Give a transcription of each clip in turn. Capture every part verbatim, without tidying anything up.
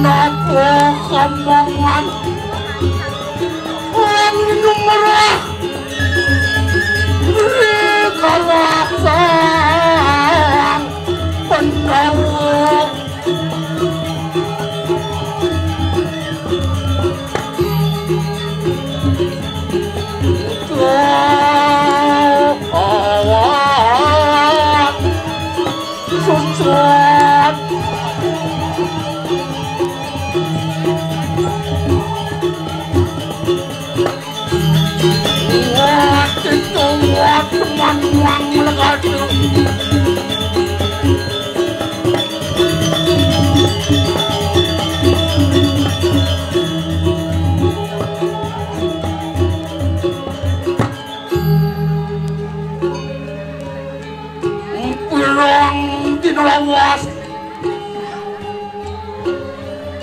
Napa kamangan? Wong numrah. Rikalasan pendawa. Susun. Wah, itu wah, teman wang lekadu. Pirang dina lawas.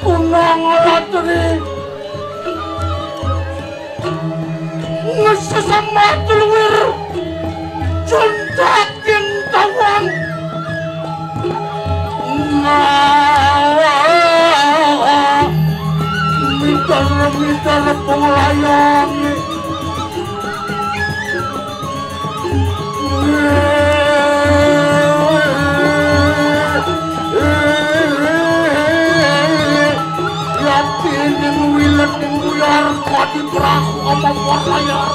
Kunang latri ngesesamat luwir. Juntak yen tawang. Nah, mitar-mitar penglayang. Yati ning wilet ning buyar kadi perahu apa layar.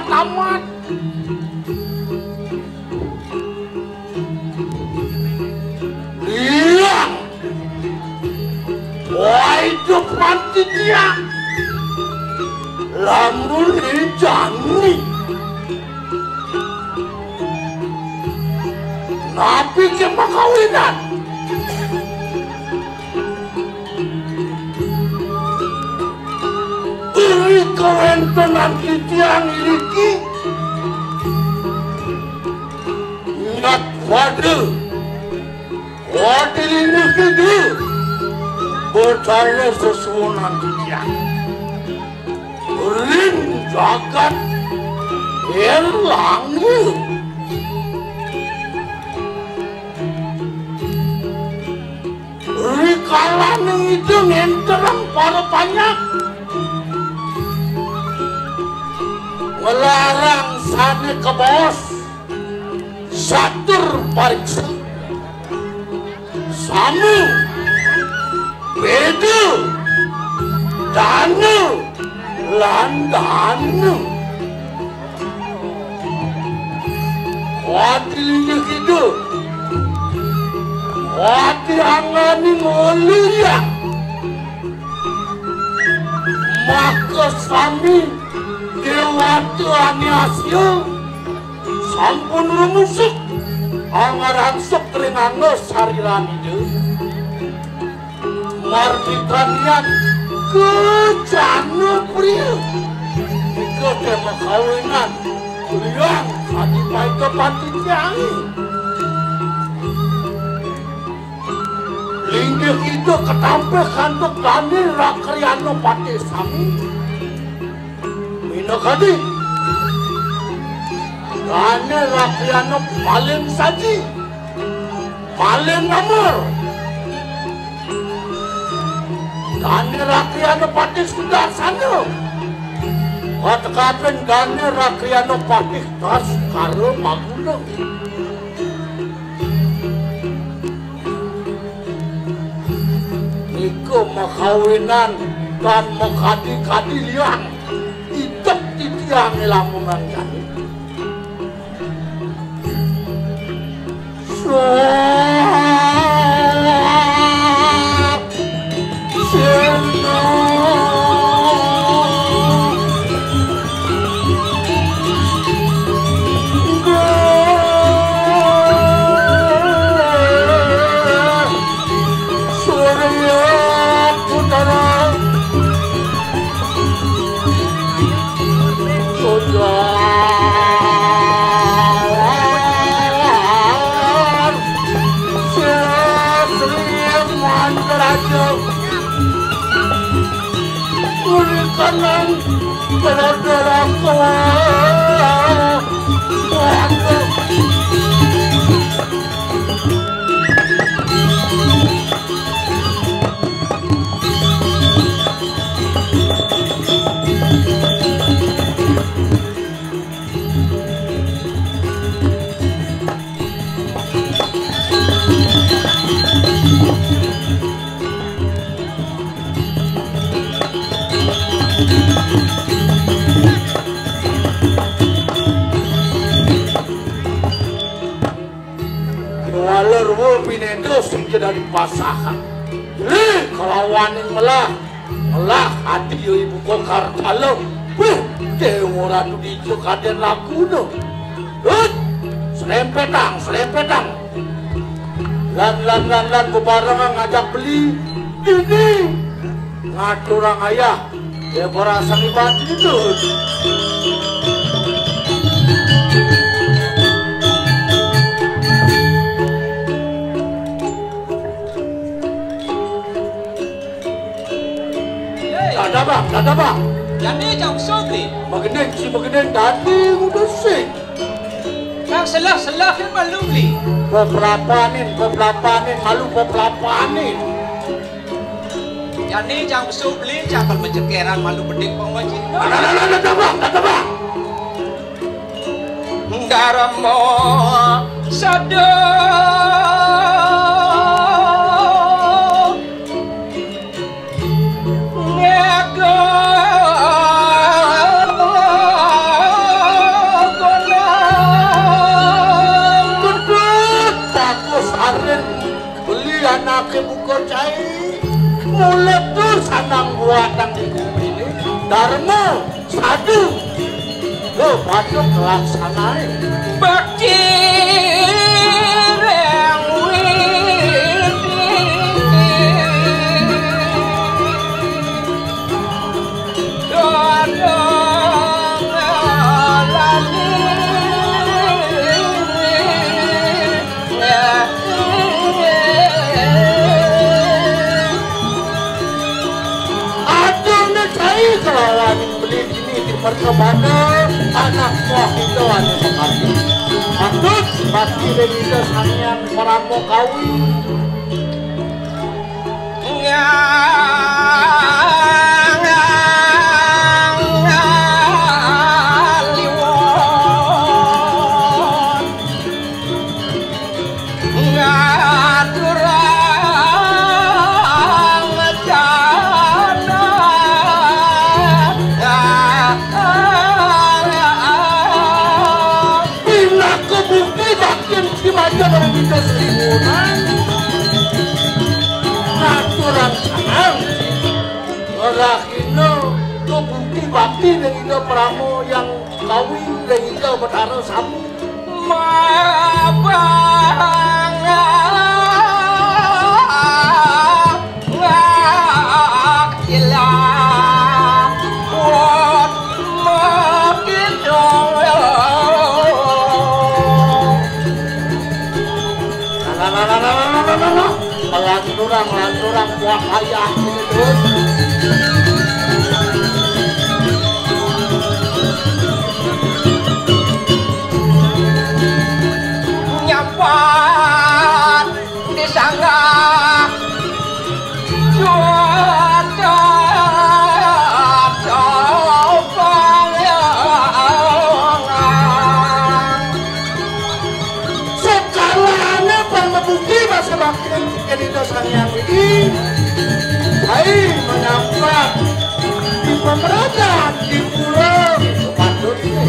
Tamat. Liang. Wah, idup mati dia. Lamun jani. Napi ke makawinan? Iri kawéntenan titiang iriki. Nyat wadé, wadé linggih kidul, bertanya sesuunan titiang. Ring jagat Erlangga. Rikalaning Ida ngenterang para panjak, nglarang sané kabaos satur pariksa, sami, béda, dana, lan dana. Wati linggih kidul. Wati angganing ulu ya. Maka sami déwata ané asya sampun rumusuk angarangsuk ring angga sariran Ida. Mardikanian kecana priya. Nika tema kawinan liang kadi paita pati tiangi. Linggih Ida katampih kantuk dané rakriana patih sami. Minakadi dané rakriana malin saji, malin namur, dané rakriana patih sudarsana, katekapin dané rakriana patih taskara maguna. Nika makawinan tan makadi-kadi liang. Idep titiang lamunan jani. Swaha. Kuala Rua pinedo sing jadi pasahan. Lih, kalawaning melah, melah ati ibu kokar talem. Wih, Dewa Ratu Dija kadén laguna. Hut, serempetang, serempetang. Lan, lan, lan, lan, bebarengan ngajak beli. Ini ngaturang ayah. Ya, barasang ibarat gitu. Dada bang, dada bang. Jani jang sugi. Magending si magending tadi udah sing. Kang selah-selah kan malu beli. Pepelapanin, pepelapanin, malu pepelapanin. Jani jang besu beli, cakal mencekeran malu bedik pang wajib. Ada, ada, ada, ada, bang, ada, bang. Darma sada ngaga Mula tu sanang buatan di bumi ini, Dharma sadu, lo patut laksanain. Bakti yang widi. Aduh, nek cai kelawan beli dini di merkebana anak buah kita anu mengabdi. Patut bakti dan kita samian paramo kawi. Pinaka bukti baktin si macan orang kita selimunan. Ngaturang sanang. Rahina kebukti bakti dagingnya Pramo yang kawi dagingnya Betara Samu. Mabang ngak ilah. Lanturang, lanturang, buah ayah ini, Dun. Nyampat disanggah. Sekalane pang ngebuki basa bakti ento Sang Hyang Widi. Hai menyampat di pemerataan di pulau sepatutnya.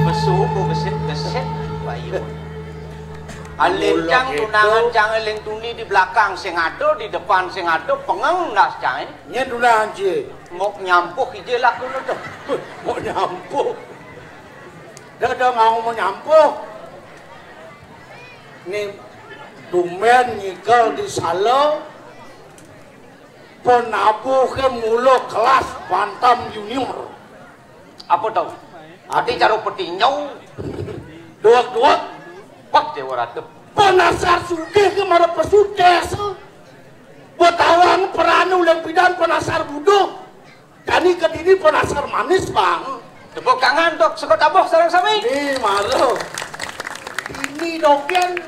Besu, besu, besit, besit, bayu. Alin cang tunangan cang eling tuni di belakang sing ada, di depan sing ada, pengeng ndas cang. Nyén tunangan cie. Mok nyampuh ije laku nu tuh. Mok nyampuh. Dah, dah mau nyampuh. Ni tumben nyikel di sala, penabuh ke mula kelas bantam junior. Apa tau? Ati cara petinjau. Duak-duak. Pak Dewa Ratu. Penasar sugih ke mara pesudes. Betawang peranu leng pidan penasar buduh. Jani kedini penasar manis, Bang. Tepuk tangan untuk Sekot Abuh sareng sami. Ni mara. Ini dogen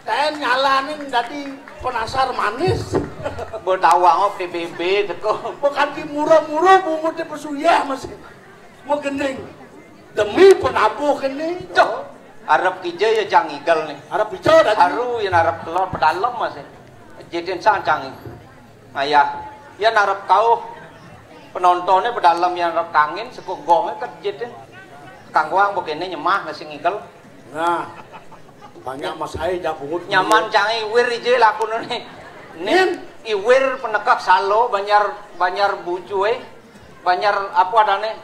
ten nyalanin dadi penasar manis. Betawang P B B teko. Bukan di murah-murah bungut di pesuyah masih. Megending. Demi penabuh ini. Cok. Arep kija ya cang igel nih. Arep kija dadi. Haru yang arep kelor pedalem masih. Jidin sang cang. Ayah, yén arep kauh penontoné pedalem yén arep kangin, sekup gongé kejit. Kanggoang bekéné nyemah nasi ngigel. Nah, banyak mas ai jak bungut. Nyaman cang iwir ijé lakuné. Nih, iwir penekak salo, banjar, banjar bucu, eh. Banjar apa adané?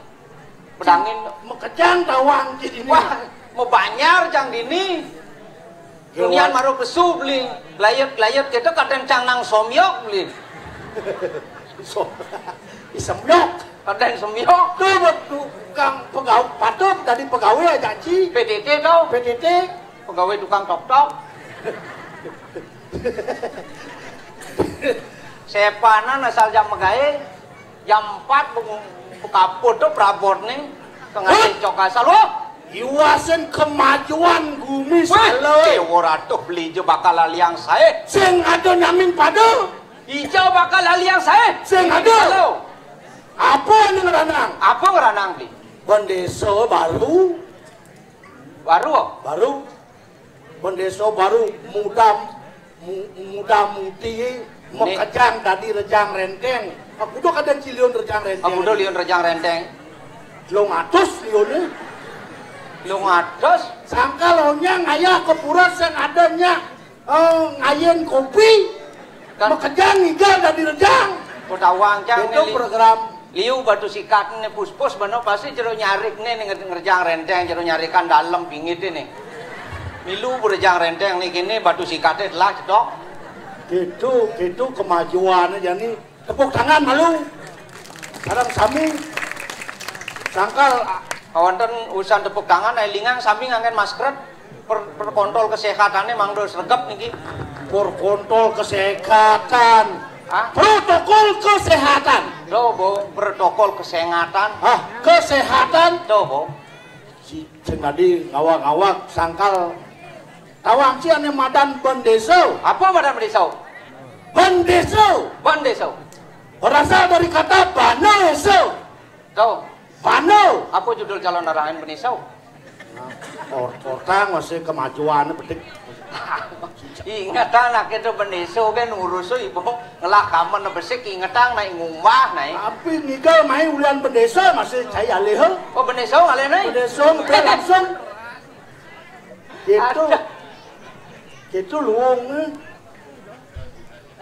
Pedangin. Mekejang tawang cik ini. Wah, mau banjar cang dini. Dunian maro pesu beli. Layut-layut kita kadang cang nang somyok beli. So, isemyok. Kadén semyok. Tuh, buat tukang pegawai, patut tadi pegawai aja, Ci. P T T tau. P T T. Pegawai tukang tok-tok. Sepanan asal jam magaé, jam empat bengong, kaput tuh prabot nih. Tengah cok asal, wah. Iwasin kemajuan gumi. Wih, salo. Déwa Ratuh beli jo bakal laliang saé. Sing ada nyamin pada. Ijo bakal laliang saé. Sing ada. Halo. Apa nih ngeranang? Apa ngeranang, Bli? Bendésa baru. Baru, oh? Baru. Bendésa baru muda, mu-, muda mudi makejang dadi rejang rénténg. Aku udah kadén ci liun rejang rénténg. Aku udah liun rejang rénténg. Telung atus liuné. Telung atus? Sangkal onyang ayah ke pura sing ada nyak. Oh, ngayen kopi. Kan makejang ngigal dadi rejang. Kok tawang cang. Itu program. Liu batu sikat né puspus beno pasti jero nyarik né, né ngerejang rénténg, jero nyarikan dalem pingit né. Milu berejang rénténg né kéné batu sikaté telah cetok. Gitu, gitu kemajuan jani. Tepuk tangan malu. Sareng sami. Sangkal awanten urusan tepuk tangan, élingang sami nganggén masker. Per-, perkontol keséhatané mangda sregep niki. Perkontol kesehatan. Hah? Protokol kesehatan. Tuh, Bu, protokol kesehatan. Hah, kesehatan. Tuh, Bu. Si, sing tadi ngawag-ngawag sangkal tawang ci ané madan bendésa. Apa madan bendésa? Bendésa. Bendésa. Berasal dari kata bana eso. Tuh. Bana. Apa judul calon arahan bendésa? Nah, or-, orang masih kemajuan betik. Ingetan aké to bendésa kan urus ibu ngelah kamen besik ingetan naik ngumah naik. Tapi ngigal main ulian bendésa masih cai alih. Oh, bendésa ngalih naik. Bendésa ngebel langsung. Gitu. Ada. Gitu luung.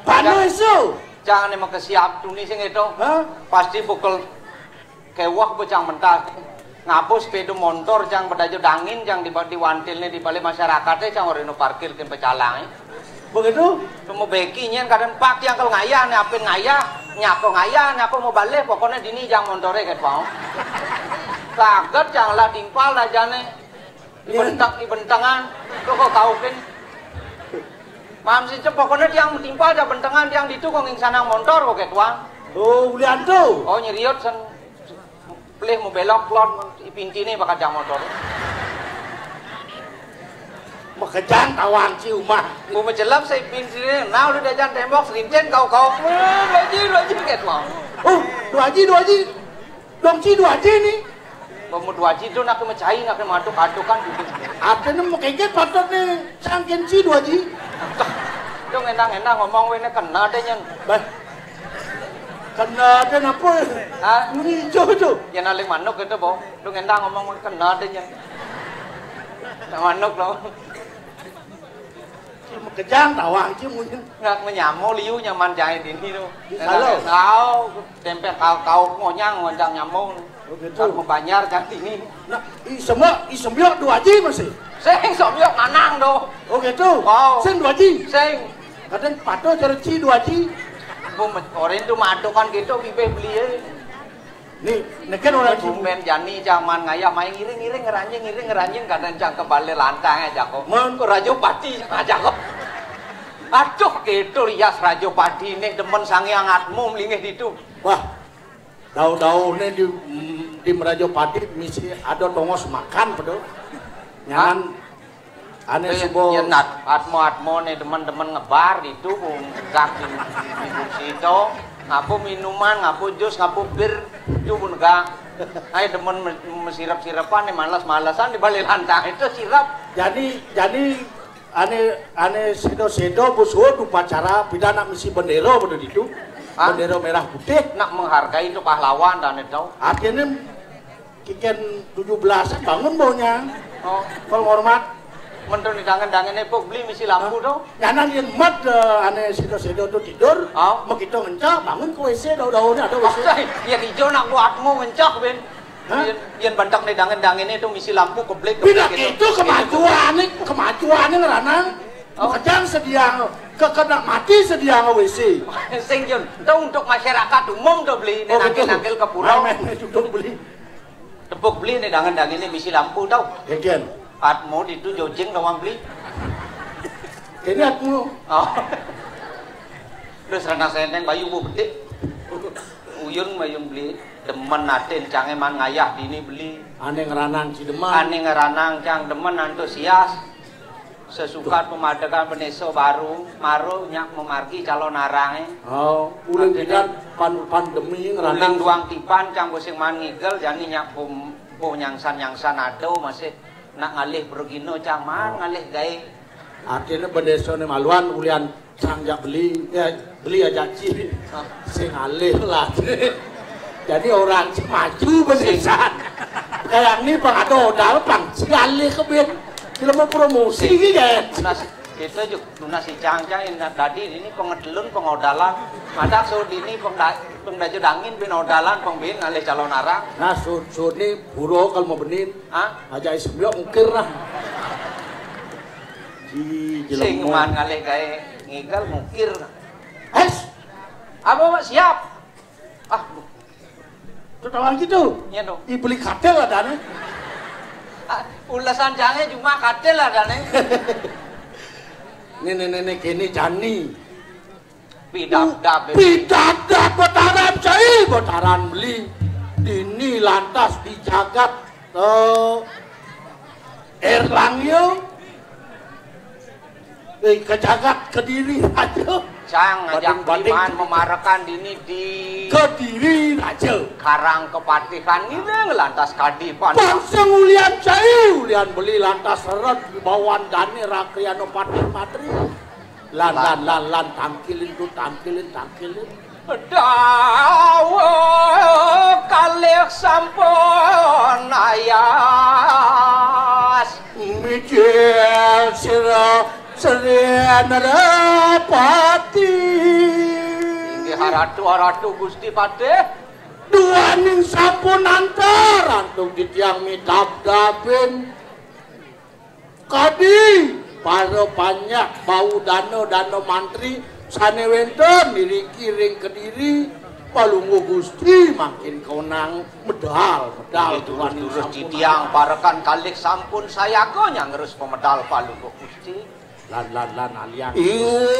Bana eso. Jangan emang kesiap tuni sing itu. Hah? Pasti pukul Kéweh bocah mentas. Ngapus sepeda motor cang pedajo dangin cang di, di wantilné di balik masyarakat cang ora ono parkir kén pecalang. Begitu? Cuma beki nyén kadén pak cang kel ngayah né apin ngayah, nyako ngayah, nyako mau balik pokokné dini cang montoré ket wau. Saget cang lah timpal lah jane. Di bentang, di bentangan. Tuh kok kaukin. Mam sih cep pokokné tiang timpal aja bentangan tiang ditu kok ngingsanang montor kok ket wau. Oh, ulian tuh. Oh, nyeriot sen. Pelih mau belok klon pintiné bakal jang motor. Makejang tawang ci umah. Mau menjelap saya pintiné, nah udah diajan tembok serinten kau kau. Wah, lagi lagi ket wau. Oh, dua ji dua ji. Dong ci dua ji nih. Mau dua ji tuh nak mecai nak matuk atuk kan. Artinya mau kengket patut nih sangkin ci dua ji. Tuh ngendang-ngendang ngomong wéné kena deh nyén. Bah. Kena ada napa? Hah? Ngijo itu. Ya naling manuk itu, Bo. Lu ngendang ngomong kena ada nya. Nah, manuk lo. Kejang tawang ci mungkin. Nggak menyamo liu nyaman jahit ini lo. Halo. Tahu tempe kau kau ngonyang ngondang nyamo. Oh gitu. Aku banjar jahit ini. Nah, i semua i sembiok dua ji masih. Sing sembiok manang do. Oh gitu. Wow. Sing dua ji. Sing. Kadang patuh cara ci dua ji. Bu orin tuh madukan gitu bibih beli. Nih, neken orang ci. Tumben jani jaman ngayah main ngiring-ngiring ngeranjing ngiring ngeranjing kadang jang kebalik lantang aja kok. Men. Kok Rajo Pati aja kok. Aduh, gitu lias Rajo Pati nih demen sange angatmu melingih ditu. Wah, dau-dau nih di, di Merajo Pati misi ada tongos makan pedo. Nyanan. Ané suba. Yén atmo-atmoné demen-demen ngebar ditu, bu negak di, di, di kursi to. Ngapa minuman, ngapa jus, ngapa bir, ditu bu negak. Ai demen me-, mesirep-sirepan, né males-malesan di balé lantang itu sirep. Jani, jani ané, ané séda-séda bu suud upacara pidana misi bendéra pada ditu. Hah? Bendéra merah putih. Nak menghargai itu pahlawan dan itu. Artinya Kiken tujuh belasan bangun baunya. Oh. Kalau ngormat. Mentun di dangen-dangen epok beli misi lampu to. Nyanan yén mat, eh, ané séda-séda to tidur. Oh. Mekito ngencah bangun ke W C dau-dau ada W C. Yén ijo nak buatmu ngencah, Ben. Hah? Yén, yén bantak di dangen-dangen itu misi lampu keblik. Bila keblik gitu. Itu kemajuan nih, kemajuan nih ngeranang. Oh. Makejang sedia Kekena mati sediang W C. Sing Jun, to untuk masyarakat umum to beli, oh, betul. Nangkil-nangkil ke pulau. Main-main duduk beli. Tepuk beli nih dangan-dangan ini misi lampu tau. Kegen. Atmu itu jojing doang beli. Ini atmu. Oh. Terus renang senteng bayu bu betik. Uyun mayung beli. Demen atin cange man ngayah dini beli. Ane ngeranang ci demen. Ane ngeranang cang demen antusias. Sesukat pemadegan penesa baru, maru nyak memargi calon arange. Oh, ulin bidan pan pandemi ngeranang. Ulin duang tiban cang sing man ngigel, jani nyak pum-, puh nyangsan-nyangsan ado masih nak ngalih pergino cang man ngalih gae. Artine bendesane maluan ulian cang jak beli, ya, beli aja ci. Sing alih lah. Jadi orang ci maju benesan. Kayak ini pang ada odal pang ci alih ke ben. Kita mau promosi gitu. Tunas, kita juga tunas si cang-cang ini tadi ini pengedelun pengodalan. Madak so dini pengda-, pengdaju dangin penodalan pengbin alih calon arang. Nah, so, so ini buro kalau mau benin. Hah? Aja isem yo mukir lah. Ci jelema. Sing man ngalih gae ngigel mukir. Es. Apa, Pak? Siap. Ah, ketahuan gitu. Iya dong. I beli katel adane. Ah, ulesan jange cuma katel adane. Nih, nih, nih, nih, kini jani. Pidabdab. Pidabdab betaran cai, betaran beli. Dini lantas di jagat, eh, Erlangga. Eh, ke jagat Kediri aja. Cang ngajak banding, banding iman memarekan dini di Kediri aja. Karang kepatihan ini lantas kadipan. Bangsa ulian cai, ulian beli lantas seret di bawaan dane Rakriano Patih Matri. Lan, lan, lan, lan, tangkilin tuh, tangkilin, tangkilin. Dawuh kalih sampun ayas. Mijil sira Sri Narapati. Inggih Ratu, Ratu Gusti Patih. Duaning sampun antar, antuk titiang midabdabin. Kadi para panjak bau dana, dana mantri sane wenten niriki ring Kediri, Palungguh Gusti mangkin kawenang medal, medal. Nggih, durus, durus, sampun titiang parekan kalih sampun sayaga nyangres pamedal Palungguh Gusti. Lan, lan, lan, alian. Iya.